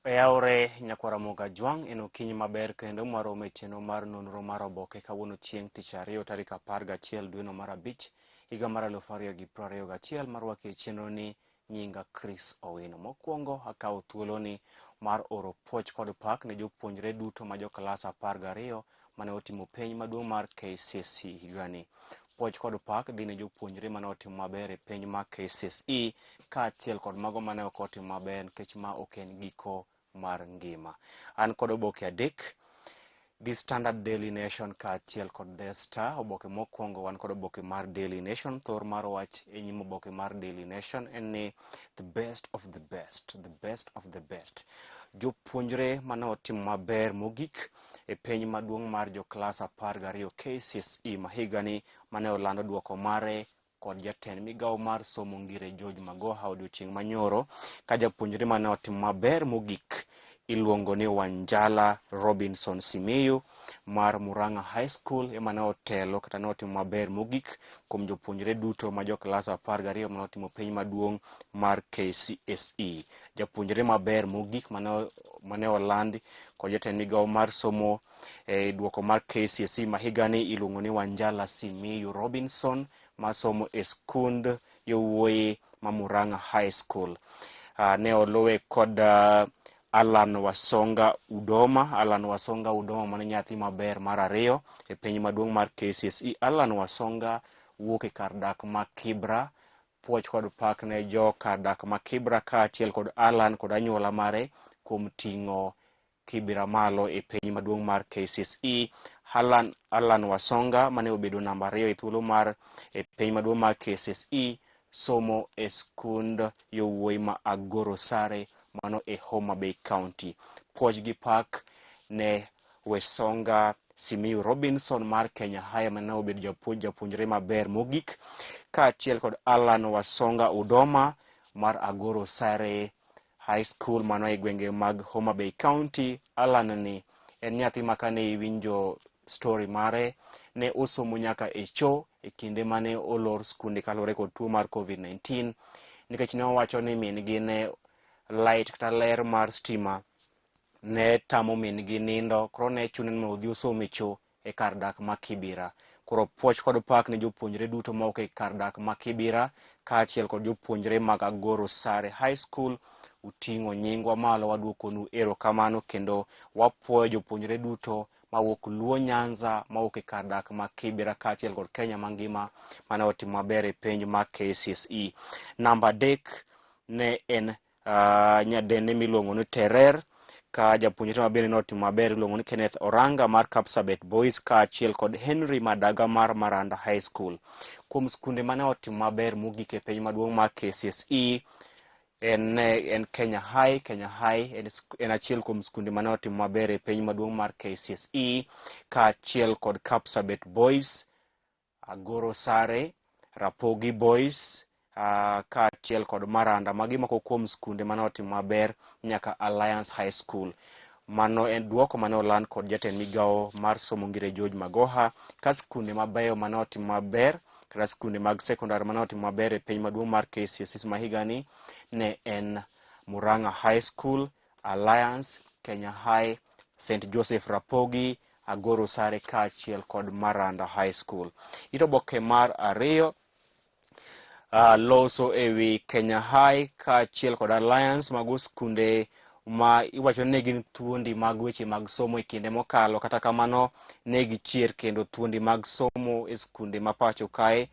Oyawore nyakwara Moga Jwang' en okinyi maber kendo mwaromo e chenro mar nonro mar oboke kawuono chieng' tich ariyo tarik 11 dweno mar 5 higa mar 2021 marwaki e chenro ni nyinga Chris Owino. Mokwongo akawo thuoloni mar oro puoch kod pak ne jopuonjre duto ma joklas 12 mane otimo penj maduong' mar KCSE higani. Puoch kod pak dhi ne jopuonjre mane otimo maber e penj mar KCSE kaachiel kod mago mane ok otimo maber nikech ma ok en giko mar ngima. An kod oboke adek, The Standard, Daily Nation kaachiel kod The Star. Oboke mokwongo wan kod oboke mar Daily Nation. Thor mar wach e nyim oboke mar Daily Nation en ni the best of the best, the best of the best. Jopuonjre mane otimo maber mogik e penj maduong' mar joklas 12 KCSE ma higani mane olando duoko mare kod jatend migawo mar somo Ngire George Magoha odiochieng' manyoro ka japuonjre mane otimo maber mogik iluongo ni Wanjala Robinson Simiyu mar Murang'a High School ema ne otelo kata ne otimo maber mogik kuom jopuonjre duto ma joklas 12 mane otimo penj maduong' mar KCSE. Japuonjre maber mogik mane oland kod jatend migawo mar somo e duoko mar KCSE ma higani iluongo ni Wanjala Simiyu Robinson masomo e skund yowuoyi ma Murang'a High School. Ne oluwe kod Alan Wasonga Udoma. Alan Wasonga Udoma mane nyathi maber mar ariyo e penj maduong' mar KCSE. Alan Wasonga wuok e kar dak ma Kibra. Puoch kod pak ne jo kar dak ma Kibra kaachiel kod Alan kod anyuola mare kuom ting'o Kibra malo e penj maduong' mar KCSE. Alan Wasonga mane obedo namba 2 e thuolo mar e penj maduong' mar KCSE somo e skund yowuoyi ma Agoro Sare mano e Homa Bay County. Puoch gi pak ne Wesonga Simiyu Robinson mar Kenya High mane obedo japuonjre maber mogik kaachiel kod Alan Wasonga Udoma mar Agoro Sare High School mano e gwenge mag Homa Bay County. Alan ni en nyathi ma kane iwinjo story mare ne osomo nyaka e cho e kinde mane olor skunde kaluwore kod tuo mar COVID-19 nikech ne owacho ni min gi ne light kata ler mar stima ne tamo min gi nindo, koro ne chune ni mondo odhi osom e cho e kar dak ma Kibera. Koro puoch kod pak ne jopuonjre duto mawuok e kar dak ma Kibera kaachiel kod jopuonjre mag Agoro Sare High School. Uting'o nyingwa malo, waduokonu erokamano kendo wapuoyo jopuonjre duto mawuok Luo Nyanza mawuok e kar dak ma Kibera kaachiel kod Kenya mangima mane otimo maber e penj mar KCSE. Namba 3 ne en nyadende miluongo ni Terer, ka japuonjre ma bende notimo maber iluongo ni Kenneth Oranga mar Kapsabet Boys kaachiel kod Henry Madaga mar Maranda High School. Kuom skunde mane otimo maber mogik e penj maduong' mar KCSE en Kenya High. Kenya High en achiel kuom skunde mane otimo maber e penj maduong' mar KCSE kaachiel kod Kapsabet Boys, Agoro Sare, Rapogi Boys kaachiel kod Maranda. Magi moko kuom skunde mane otimo maber nyaka Alliance High School. Mano en duoko mane oland kod jatend migawo mar somo Ngire George Magoha ka skunde mabeyo mane otimo maber kata skunde mag sekondar mane otimo maber e penj maduong' mar KCSE ma higani ne en Murang'a High School, Alliance, Kenya High, St Joseph Rapogi, Agoro Sare kaachiel kod Maranda High School. It oboke mar 2 loso ewi Kenya High kaachiel kod Alliance mago skunde ma iwacho ni gin thuondi mag weche mag somo e kinde mokalo, kata kamano ne gichier kendo thuondi mag somo e skunde ma pacho kae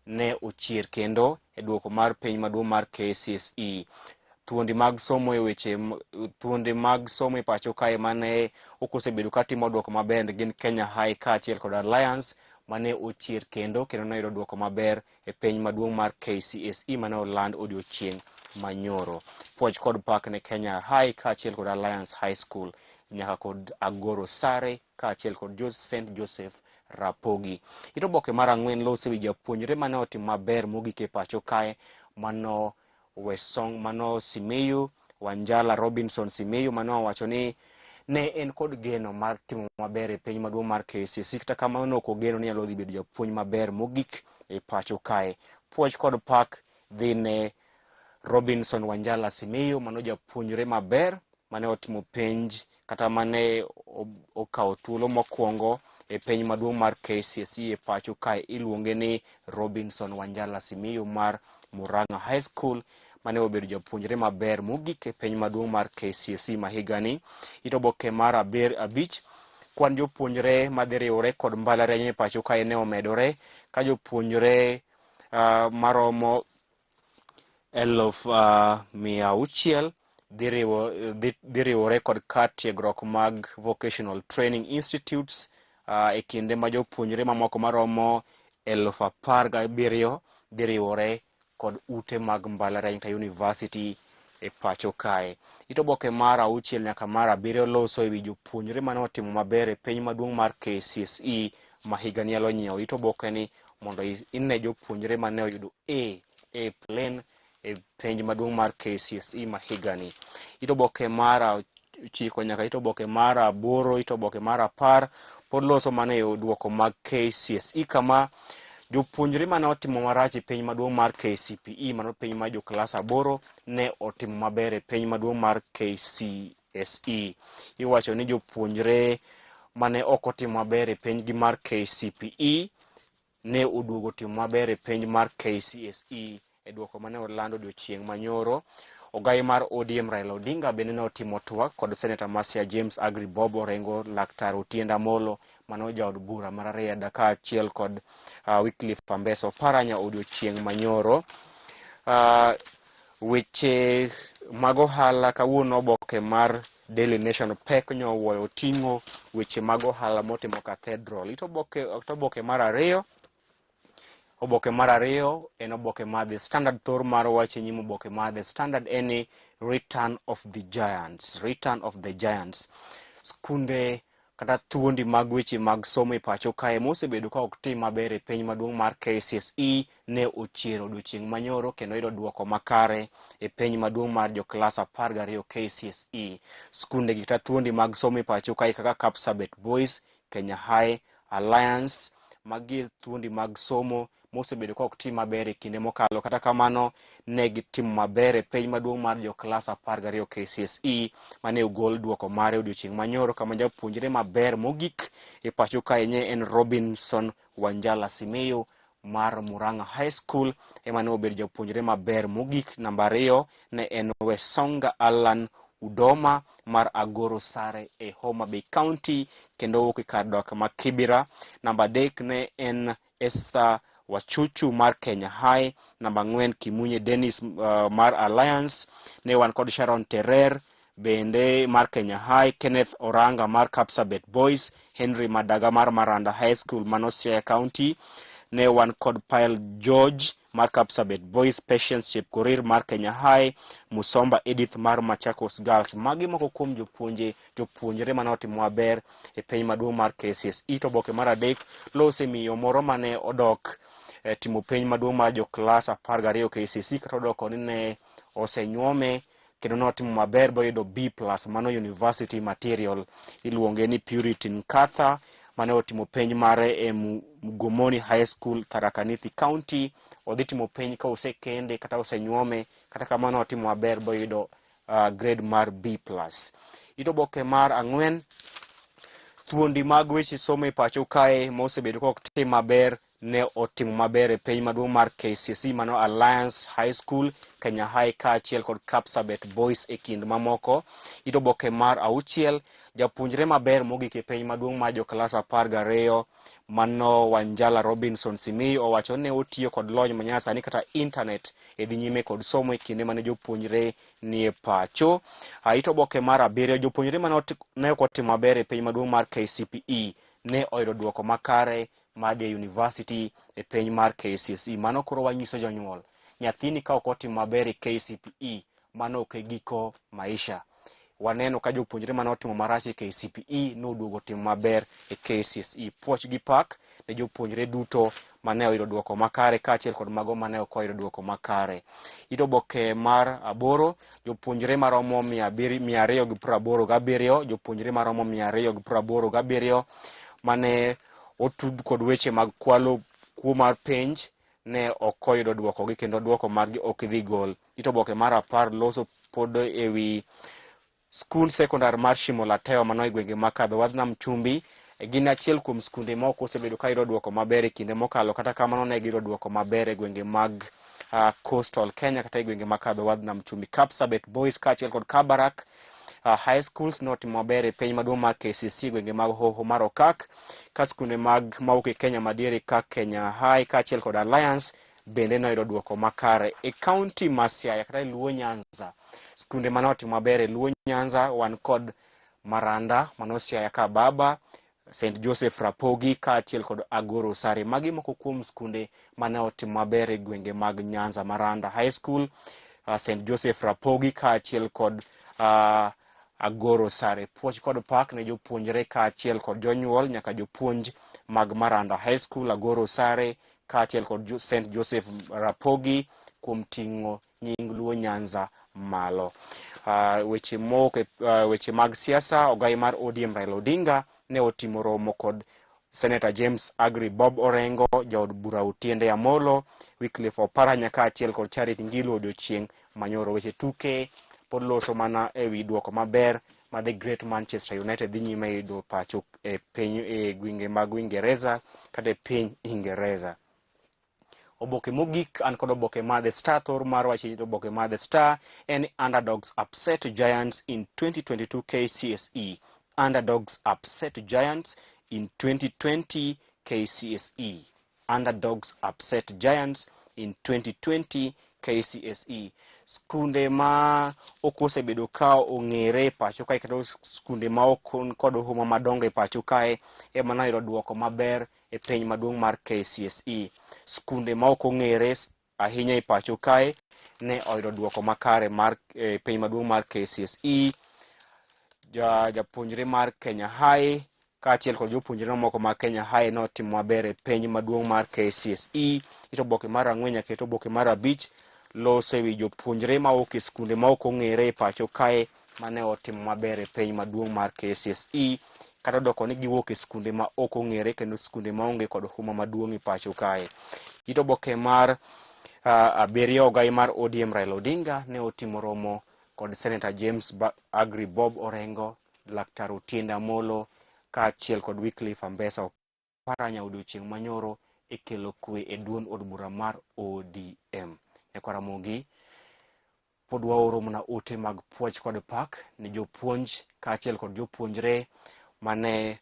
ne ochier kendo e duoko mar penj maduong' mar KCSE. Thuondi mag somo e weche thuondi mag somo e pacho kae mane ok osebedo katimo duoko maber gin Kenya High kaachiel kod Alliance mane ochier kendo noyudo duoko maber e penj maduong' mar KCSE mane oland odiochieng' manyoro. Puoch kod pak ne Kenya High kaachiel kod Alliance High School nyaka kod Agoro Sare kaachiel kod St Joseph Rapogi. It oboke mar 4 loso ewi japuonjre mane otimo maber mogik e pacho kae mano Wesong mano Simiyu Wanjala Robinson Simiyu mane owacho ni ne en kod geno mar timo maber e penj maduong' mar KCSE, kata kamano ne ok ogeno ni nyalo dhi bedo japuonj maber mogik e pacho kae. Puoch kod pak dhi ne Robinson Wanjala Simiyu mano japuonjre maber mane otimo penj kata mane okawo thuolo mokwongo e peny maduong' mar KCSE e pacho kae iluonge ni Robinson Wanjala Simiyu mar Murang'a High School mane obedo japuonjre maber mogik e peny maduong' mar KCSE ma higani. It oboke mar abich kwan jopuonjre madhi riwore kod mbalariany e pacho kae ne omedore ka jopuonjre maromo 600,000 dhi riwore kod kar tiegruok mag Vocational Training Institutes e kinde ma jopuonjre mamoko maromo 17,000 dhi riwore kod ute mag mbalariany ka university e pacho kae. It oboke mar 6 nyaka mar 7 loso ewi jopuonjre mane otimo maber e piny maduong' mar KCSE ma higani nyalo nyiewo it oboke ni mondo ine jopuonjre mane oyudo A plain e penj maduong' mar KCSE ma higani. It oboke mar 9 nyaka it oboke mar 8, it oboke mar 10 pod loso mana e duoko mag KCSE kama jopuonjre mane otimo marach e piny maduong' mar KCPE, mano piny mar joklas 8, ne otimo maber e piny maduong' mar KCSE. Iwacho ni jopuonjre mane ok otimo maber e penjgi mar KCPE ne oduogo timo maber e penj mar KCSE e duoko mane olando odiochieng' manyoro. Ogai mar ODM Raila Odinga bende ne otimo twak kod Seneta ma Siaya James Agri Bob Orengo, Laktar Otiende Amolo mano jaod bura mar Rarieda kaachiel kod Wycliffe Ambesa Oparanya odiochieng' manyoro. Weche mag ohala kawuono oboke mar Daily Nation pek nyowuoyo oting'o weche mag ohala motimo Cathedral. It oboke mar 2. Oboke mar 2 en oboke mar The Standard. Thor mar wach e nyim oboke mar The Standard en ni Return of the Giants. Return of the Giants. Skunde kata thuondi mag weche mag somo e pacho kae mosebedo ka ok tim maber e piny maduong' mar KCSE ne ochier odiochieng' manyoro kendo yudo duoko makare e piny maduong' mar joklas 12 KCSE. Skunde gi kata thuondi mag somo e pacho kae kaka Kapsabet Boys, Kenya High, Alliance, magi thuondi mag somo mosebedo ka ok tim maber e kinde mokalo. Kata kamano ne gitimo maber e piny maduong' mar joklas 12 KCSE mane ogol duoko mare odiochieng' manyoro kama japuonjre maber mogik e pacho kae ne en Robinson Wanjala Simiyu mar Murang'a High School ema ne obedo japuonjre maber mogik. Namba 2 ne en Wesonga Allan Udoma mar Agoro Sare e Homa Bay County kendo wuok e kar dak ma Kibera. Namba 3 ne en Esther Wachuchu mar Kenya High. Namba 4 Kimunye Dennis mar Alliance. Ne wan kod Sharon Terer bende mar Kenya High, Kenneth Oranga mar Kapsabet Boys, Henry Madaga mar Maranda High School mano Siaya County. Ne wan kod Pile George mar Kapsabet Boys, Patience Chepkorir mar Kenya High, Musomba Edith mar Machakos Girls. Magi moko kuom jopuonjre mane otimo maber e piny maduong' mar KCSE. To oboke mar 3 lose miyo moro mane odok timo penj maduong' mar joklas 12 KCSE kata odoko ni ne osenyuome kendo notimo maber boyudo B+ mano university material. Iluonge ni Purity Nkatha mane otimo penj mare e Mugomoni High School, Tharaka Nithi County. Odhi timo penj ka osekende kata osenyuome, kata kamano otimo maber boyudo grade mar B+. It oboke mar 4, thuondi mag weche somo e pacho kae mosebedo ka ok tim maber ne otimo maber e piny maduong' mar KCSE mano Alliance High School, Kenya High kaachiel kod Kapsabet Boys e kind mamoko. It oboke mar 6, japuonjre maber mogik e piny maduong' mar joklas 12 mano Wanjala Robinson Simiyu owacho ni ne otiyo kod lony manyasani kata internet e dhi nyime kod somo e kinde mane jopuonjre nie pacho. It oboke mar 7, jopuonjre mane ne ok otimo maber e piny maduong' mar KCPE ne oyudo duoko makare mar dhi e university e piny mar KCSE. Mano koro wanyiso jonyuol, nyathini ka ok otimo maber e KCPE, mano ok e giko maisha. Waneno ka jopuonjre mane otimo marach e KCPE noduogo timo maber e KCSE. Puoch gi pak ne jopuonjre duto mane oyudo duoko makare kaachiel kod mago mane ok oyudo duoko makare. It oboke mar 8, jopuonjre maromo 287, jopuonjre maromo 287 mane otud kod weche mag kwalo kuo mar penj ne ok oyudo duokogi kendo duoko margi ok dhi gol. It oboke mar 10 loso pod ewi Skund sekondar mar Shimo la Tewa mano e gwenge ma Kadho Wadh Nam Chumbi gin achiel kuom skunde ma ok osebedo ka yudo duoko maber e kinde mokalo kata kamano ne giyudo duoko maber e gwenge mag Coastal Kenya kata e gwenge ma Kadho Wadh Nam Chumbi. Kapsabet Boys kaachiel kod Kabarak High Schools notimo maber e piny maduong' mar KCC e gwenge mag Hoho mar Okak ka skunde mag mawuok e Kenya madiere kaka Kenya High kaachiel kod Alliance bende noyudo duoko makare e kaunti ma Siaya kata e Luo Nyanza. Skunde mane otimo maber e Luo Nyanza wan kod Maranda mano Siaya ka Baba, St Joseph Rapogi kaachiel kod Agoro Sare. Magi moko kuom skunde mane otimo maber e gwenge mag Nyanza. Maranda High School, St Joseph Rapogi kaachiel kod Agoro Sare. Puoch kod pak ne jopuonjre kaachiel kod jonyuol nyaka jopuonj mag Maranda High School, Agoro Sare kaachiel kod St Joseph Rapogi kuom ting'o nying Luo Nyanza malo. Weche mok, weche mag siasa, ogai mar ODM Raila Odinga ne otimo romo kod Senator James Agri Bob Orengo, jaod bura Otiende Amolo, Wycliffe Oparanya kaachiel kod Charity Ngilu odiochieng' manyoro. Weche tuke pod loso mana e wi duoko maber ma The Great Manchester United dhi nyime yudo pacho e piny e gwenge mag Uingereza kata e piny Ingereza. Oboke mogik an kod oboke mar The Star thor mar wacho oboke mar The Star en underdogs upset giants in 2022 KCSE. Underdogs upset giants in 2020 KCSE. Underdogs upset giants in 2020 KCSE. Skunde ma ok osebedo ka ong'ere e pacho kae kata skunde ma ok kod huma madongo e pacho kae ema noyudo duoko maber e piny maduong' mar KCSE. Skunde ma ok ong'ere ahinya e pacho kae ne oyudo duoko makare mar e piny maduong' mar KCSE. Japuonjre mar Kenya High kaachiel kod jopuonjre mamoko mag Kenya High notimo maber e piny maduong' mar KCSE. Ito oboke mar ang'wen nyaka ito oboke mar abich loso e wi jopuonjre mawuok e skunde ma ok ong'ere e pacho kae mane otimo maber e piny maduong' mar KCSE kata odoko ni giwuok e skunde ma ok ong'ere kendo skunde maonge kod huma maduong' e pacho kae. It oboke mar abiriyo ogai mar ODM Raila Odinga ne otimo romo kod Senator James Agri Bob Orengo, Laktar Otiende Amolo kaachiel kod Wycliffe Ambesa Oparanya odiochieng' manyoro e kelo kwe e duond od bura mar ODM. Nyakwar Ramogi pod waoro mana ote mag puoch kod pak ne jopuonj kaachiel kod jopuonjre mane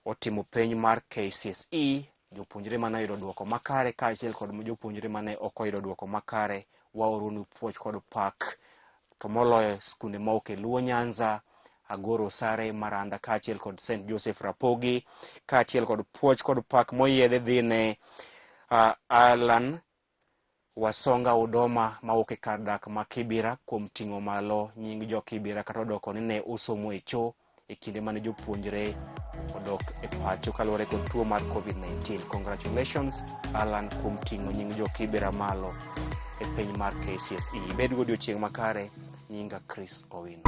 otimo penj mar KCSE, jopuonjre mane oyudo duoko makare kaachiel kod jopuonjre mane ok oyudo duoko makare. Waoronu puoch kod pak to moloyo skunde mawuok e Luo Nyanza, Agoro Sare, Maranda kaachiel kod St Joseph Rapogi, kaachiel kod puoch kod pak moyiedhi dhi ne Alan Wasonga Udoma mawuok e kar dak ma Kibira kuom ting'o malo nying jo Kibira kata odoko ni ne osomo e cho e kinde mane jopuonjre odok e pacho kaluwore kod tuo mar COVID-19. Congratulations Alan kuom ting'o nying jo Kibira malo e piny mar KCSE. Ibed godiochieng' makare, nyinga Chris Owino.